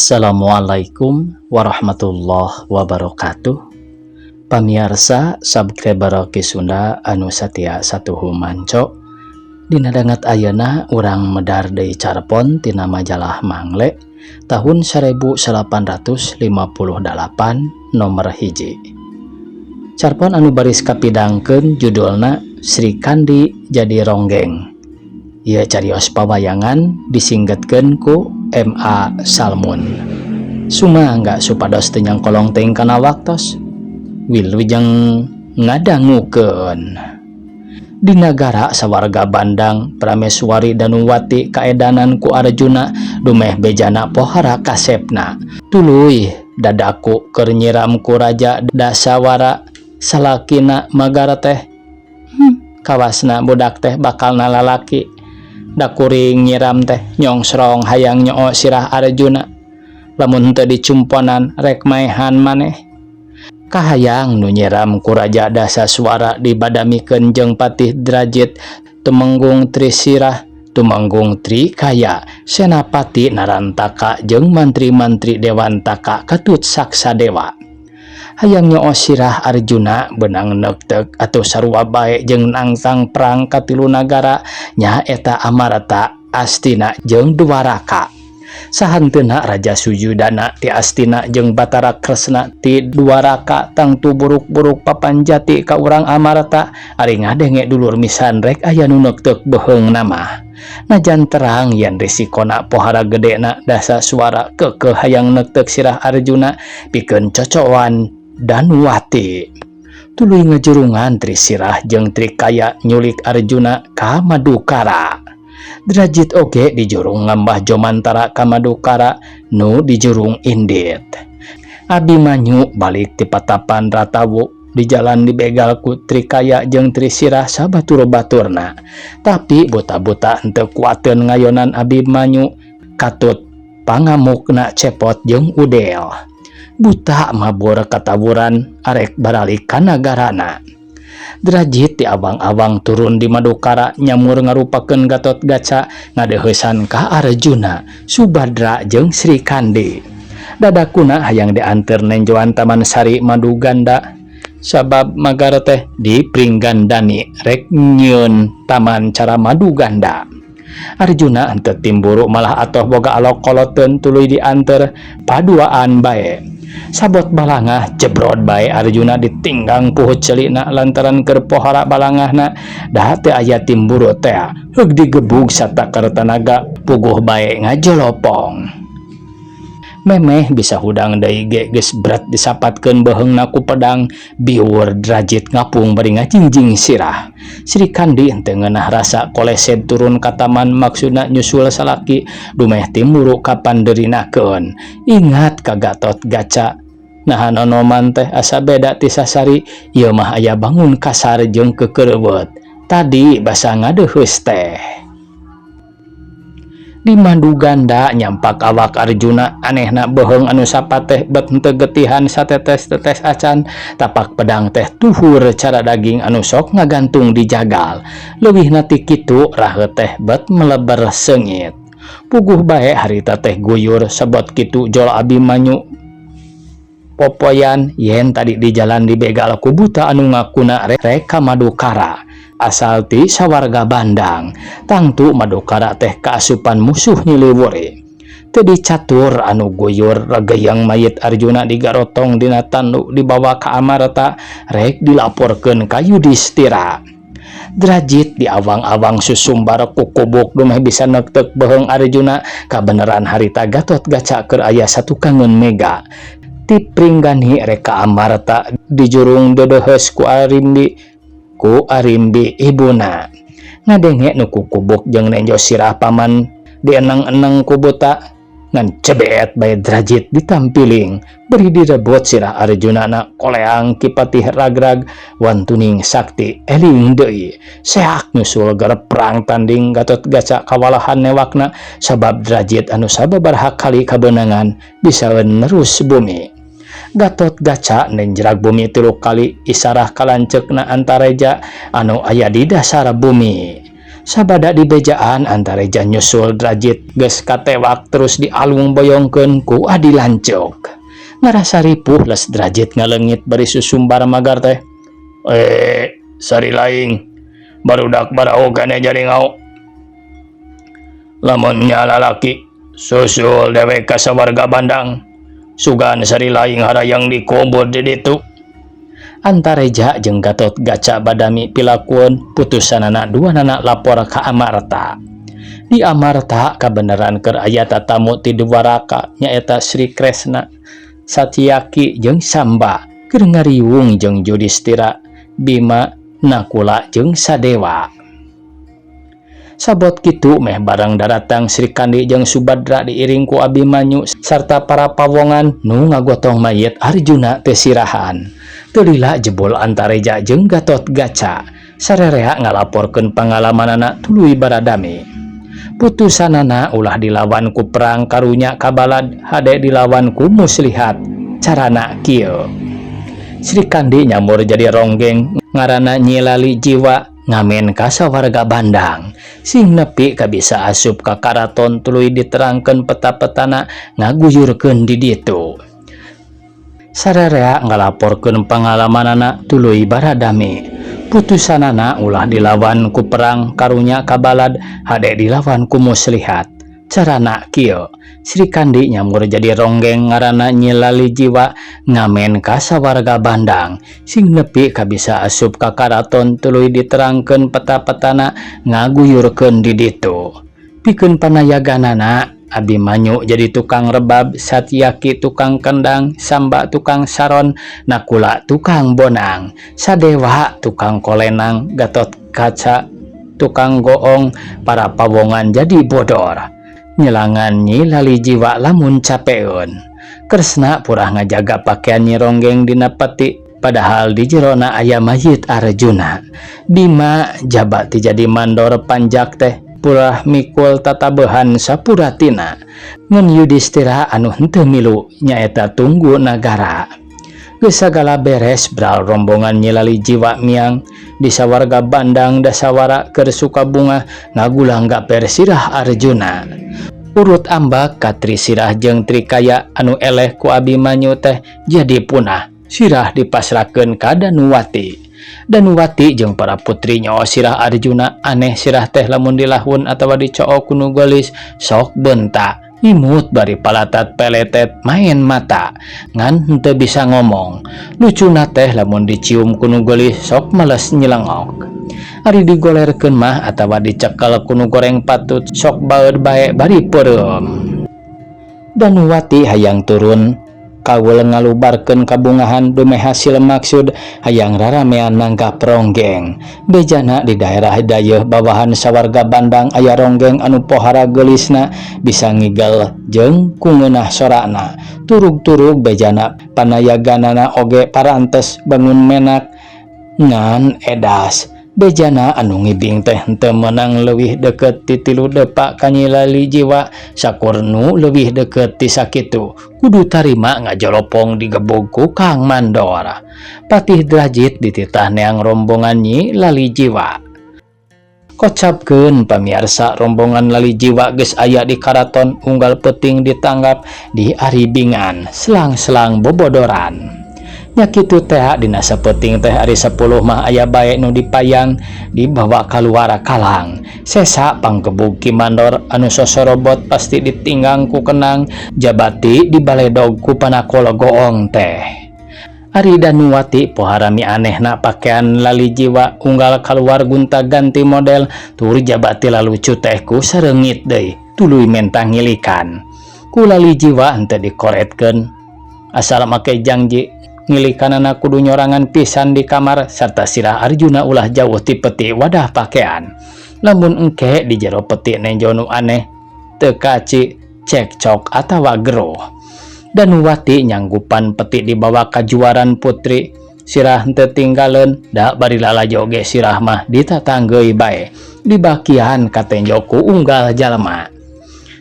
Assalamualaikum warahmatullahi wabarakatuh. Pamiarsa subscriber Ki Sunda anu satia satuhu manco. Dina danget ayeuna urang medar deui carpon tina majalah Mangle tahun 1858 nomor 1. Carpon anu baris kapidangkeun judulna Srikandi Jadi Ronggeng. Ieu carios pawayangan disinggetkeun ku M.A. Salmun. Sumangga supados teu nyangkolong teuing kana waktos. Wilujeng ngadangukeun. Di nagara sawarga Bandang, Prameswari Danuwati kaedanan ku Arjuna dumeh bejana pohara kasepna. Tuluy dadaku keur nyiram ku Raja Dasawara salakina magara teh. Kawasna budak teh bakalna lalaki. Da kuring nyiram teh nyongsrong hayang nyoo sirah Arjuna. Lamun teu dicumponan rek maehan maneh. Kahayang nu nyiram ku Raja Dasaswara dibadamikeun jeung Patih Drajit, Tumenggung Trisirah, Tumenggung Trikaya, Senapati Narantaka jeung mantri-mantri Dewantaka katut Saksadewa. Hayang nyoo sirah Arjuna beunang neukteuk atau sarua bae jeung nangtang perang ka tilu nagara nyaeta Amarta, Astina jeung Dwaraka. Sahanteuna Raja Suyudana ti Astina jeung Batara Kresna ti Dwaraka tangtu buruk-buruk papanjati ka urang Amarta ari ngadenge dulur misan rek aya nu neukteuk beuheungna mah. Najan terang yen risikona pohara gedena Dasaswara keukeuh hayang neukteuk sirah Arjuna pikeun cocoan Danuwati. Tuluy ngejurungan Trisirah jeung Trikaya nyulik Arjuna ka Madukara. Drajit oge dijurung ngambah Jomantara ka Madukara nu dijurung indit. Abimanyu balik ti patapan Ratawu di jalan dibegal ku Trikaya jeung Trisirah sabatur-baturna. Tapi buta-buta henteu kuateun ngayonan Abimanyu katut pangamukna cepot jeung udel. Buta mabur katawuran arek baralik ka nagarana. Drajit ti awang-awang turun di Madukara nyamur ngarupakeun Gatot Gaca ngadeuheusan ka Arjuna, Subadra jeung Srikandi. Dadakuna hayang dianteur nenjoan Taman Sari Maduganda sabab magar teh di Pringgandani rek nyieun taman cara Maduganda. Arjuna henteu timburu malah atoh boga alok koloteun tuluy dianteur paduaan bae. Sabot balangah jebrod bae Arjuna ditinggang puhut celina lantaran keur pohara balangahna da teu aya timburu teh heug digebug satakar tanaga puguh bae ngajolopong. Memeh bisa hudang deui ge geus berat disapatkeun beuheungna ku pedang biur Drajit ngapung bari ngajingjing sirah. Srikandi henteu ngeunah rasa kolesed turun ka taman maksudna nyusul salaki dumeh timburu kapandeurinakeun. Ingat ka Gatot Gaca naha nonoman teh asa beda ti sasari ieu mah aya bangun kasar jeung keukeureweut. Tadi basa ngadeuheus teh. Di Maduganda nyampak awak Arjuna anehna beuheung anu sapat teh bet henteu getihan satetes-tetes acan tapak pedang teh tuhur cara daging anu sok ngagantung di jagal leuwihna ti kitu raheut teh bet meleber seungit. Puguh bae harita teh guyur sebot kitu jol Abimanyu popoyan yen tadi di jalan dibegal ku buta anu ngakuna rek ka Madukara asal ti sawarga Bandang. Tangtu Madukara teh kaasupan musuh nyiliwuri. Teu dicatur anu guyur regeyang mayit Arjuna digarotong dina tandu dibawa ka Amarta rek dilaporkeun ka Yudhistira. Drajit di awang-awang susumbar kukubuk dumeh bisa neukteuk beuheung Arjuna kabeneran harita Gatot Gaca keur aya satukangeun mega. Ti Pringgani rek ka Amarta dijurung deudeuheus ku Arimbi ibuna. Ngadenge nu kukubuk jeung nenjo sirah paman dieneng-eneng ku buta ngan cebet bae Drajit ditampiling beri direbut sirah Arjuna na koleang Ki Patih Ragrag wantuning sakti eling deui seak nyusul garep perang tanding. Gatot Gaca kawalahan newakna sabab Drajit anu sababaraha kali kabeunangan bisa nerus bumi. Gatot Gaca nenjrag bumi tilu kali isarah kalanceukna Antareja anu aya di dasar bumi. Sabada dibejaan Antareja nyusul Drajit geus katewak terus dialung boyongkeun ku adi lanceuk. Ngarasa ripuh les Drajit ngaleungit bari susumbar magar teh. Eh, sari laing barudak baraho keneh jaringau. Lamun nya lalaki susul dewek ka sawarga Bandang. Sugan sari laing harayang dikubur di ditu. Antareja jeung Gatot Gaca badami pilakueun putusanana duanana lapor ka Amarta. Di Amarta kabeneran keur aya tatamu ti Dwaraka nyaeta Sri Kresna, Satyaki jeung Samba keur ngariung jeung Yudistira, Bima, Nakula jeung Sadewa. Sabot kitu meh bareng daratang Srikandi jeung Subadra diiring ku Abimanyu sarta para pawongan nu ngagotong mayit Arjuna teu sirahan. Teu lila jebul Antareja jeung Gatot Gaca sarerea ngalaporkeun pangalamanana tuluy baradami. Putusanana ulah dilawan ku perang karunya kabalad hade dilawan ku muslihat carana kieu. Srikandi nyamur jadi ronggeng ngaranna Nyi Lali Jiwa ngamen ka sawarga Bandang sing nepi ka bisa asup ka karaton tuluy diterangkeun peta-petana ngaguyurkeun di ditu. Sarerea ngalaporkeun pangalamanana tuluy baradami. Putusanana ulah dilawan ku perang karunya kabalad hade dilawan ku muslihat. Carana kieu. Srikandi nyamur jadi ronggeng ngaranna Nyi Lali Jiwa ngamen ka sawarga Bandang sing nepi ka bisa asup ka karaton tuluy diterangkeun peta-petana ngaguyurkeun di ditu. Pikeun panayaganana Abimanyu jadi tukang rebab, Satyaki tukang kendang, Samba tukang saron, Nakula tukang bonang, Sadewa tukang kolenang, Gatot Kaca tukang goong, para pawongan jadi bodor. Nyelangan Nyi Lali Jiwa lamun capeun. Kresna purah ngajaga pakaian Nyi Ronggeng dina peti padahal di jerona aya mayit Arjuna. Bima jabati jadi mandor panjak teh purah mikul tatabehan sapuratina. Ngan Yudistira anu henteu milu nyaeta tunggu nagara. Geus sagala beres bral rombongan Nyi Lali Jiwa miang di sawarga Bandang dasawara keur sukabungah ngagulang gaper sirah Arjuna. Urut ambak ka Trisirah jeung Trikaya anu eleh ku Abimanyu teh jadi punah. Sirah dipasrahkeun ka Danuwati. Danuwati jeung para putri nyo'o sirah Arjuna aneh sirah teh lamun dilahun atawa dico'o ku nu geulis sok beunta. Imut bari palatat peletet main mata ngan henteu bisa ngomong. Lucuna teh lamun dicium ku nu geulis sok males nyelengok. Ari digolerkeun mah atawa dicekel ku nu goreng patut sok baeud bae bari peureum. Danuwati hayang turun kaul ngalubarkeun kabungahan dumeh hasil maksud hayang raramean nanggap ronggeng. Bejana di daerah dayeuh bawahan sawarga Bandang aya ronggeng anu pohara geulisna bisa ngigel jeung ku ngeunah sorana. Turug-turug bejana panayaganana oge parantes bangun menak ngan edas. Bejana anu ngibing teh henteu meunang leuwih deukeut ti 3 depa ka Nyi Lali Jiwa sakur nu leuwih deukeut ti sakitu kudu tarima ngajolopong digebug ku Kang Mandor. Patih Drajit dititah neang rombongan Nyi Lali Jiwa. Kocapkeun pamiarsa rombongan Lali Jiwa geus aya di karaton unggal peuting ditanggap di aribingan selang-selang bobodoran. Nya kitu teh dina sapeuting teh ari 10 mah aya bae nu dipayang dibawa kaluar kalang. Sesa panggebug Ki Mandor anu sosorobot pasti ditinggang ku kenang jabati dibaledog ku panakol goong teh. Ari Danuwati pohara mi anehna pakaian Lali Jiwa unggal kaluar gunta-ganti model tur jabati lalucu teh ku sareungit deui tuluy mentah ngilikan. Ku Lali Jiwa henteu dikoretkeun asal make jangji ngilikanana kudu nyorangan pisan di kamar sarta sirah Arjuna ulah jauh ti peti wadah pakaian. Lamun engke di jero peti nenjo nu aneh teu kaci cekcok atawa geruh. Danuwati nyanggupan peti dibawa ka juaran putri sirah henteu tinggaleun da bari lalajo ge sirah mah ditatanggeuy bae dibakian katenjo ku unggal jalma.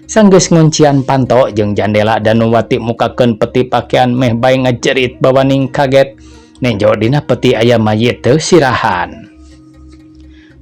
Sanggeus ngoncian panto jeung jandela Danuwati mukakeun peti pakaian meh bae ngajerit bawaning kaget nenjo dina peti aya mayit teu sirahan.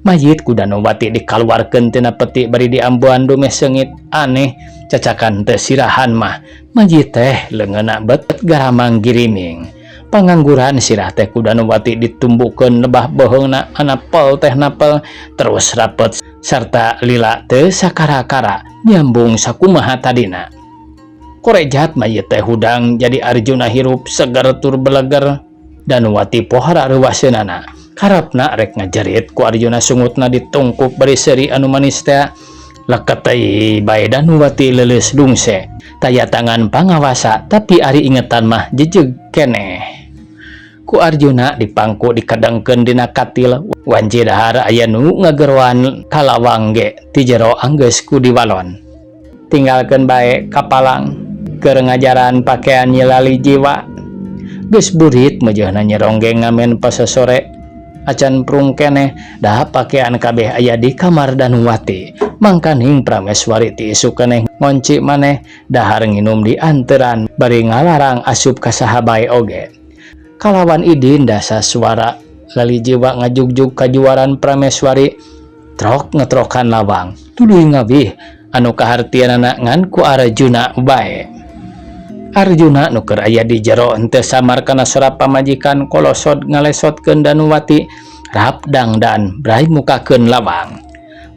Mayit ku Danuwati dikaluarkeun tina peti bari diambuan dumeh seungit aneh cacakan teu sirahan mah. Mayit teh leungeunna bet garamang giriming. Pangangguran sirah teh ku Danuwati ditumbukeun lebah beuheungna anapel teh napel terus rapet sarta lila teu sakara-kara nyambung sakumaha tadina. Korejat mayit teh hudang jadi Arjuna hirup seger tur beleger. Danuwati pohara reuwaseunana. Karepna rek ngajerit ku Arjuna sungutna ditungkup bari seuri anu manis teh. Leket teuing bae Danuwati leuleus dungse. Taya tangan pangawasa tapi ari ingetan mah jejeg keneh. Ku Arjuna dipangku dikedengkeun dina katil wanci dahar aya nu ngageroan ka lawang ge ti jero anggeus ku diwalon. Tinggalkeun bae kapalang keur ngajaran pakean Nyi Lali Jiwa. Geus burit meujeuhna Nyi Ronggeng ngamen pasasore acan prung keneh dah pakean kabeh aya di kamar Danuwati. Mangkaning Prameswari ti isuk keneh ngonci maneh dahar nginum di anteran bari ngalarang asup ka saha bae oge. Kalawan idin dasa suara Lali Jiwa ngajugjug kajuaran Prameswari trok ngetrokan lawang tuluy ngawih anu kahartianana ngan ku Arjuna bae. Arjuna nu keur aya di jero henteu samar kana sora pamajikan kolosod ngalesotkeun Danuwati rap dangdan brai mukakeun lawang.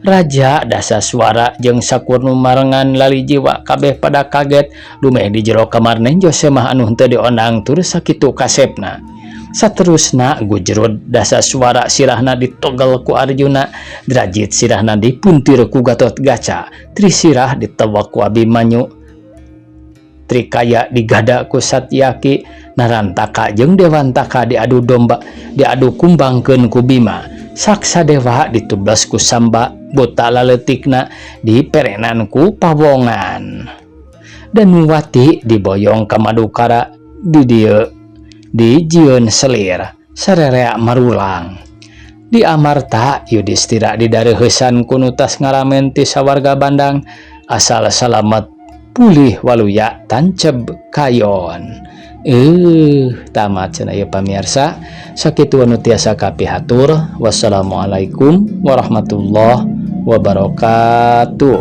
Raja dasa suara jeung sakur nu marengan Lali Jiwa kabeh pada kaget dumeh di jero kamar nenjo semah anu henteu diondang tur sakitu kasepna. Saterusna gujrud dasa suara sirahna ditogel ku Arjuna, drajit sirahna dipuntir ku Gatotkaca, trisirah ditewak ku Abimanyu, Trikaya digada ku Satyaki, Narantaka jeung Dewantaka diadu domba diadu kumbangkeun ku Bima, Saksa Dewa ditublas ku Samba, buta laletikna diperenan ku Pawongan. Danuwati diboyong ka Madukara di dieu dijieun selir sarerea marulang. Di Amarta Yudistira didareuheusan ku nu tas ngaramen ti sawarga Bandang asal salamet pulih waluya tanceb kayon. Tamat cenah ieu pamirsa, sakitu anu tiasa kapihatur. Wassalamualaikum warahmatullahi wabarakatuh.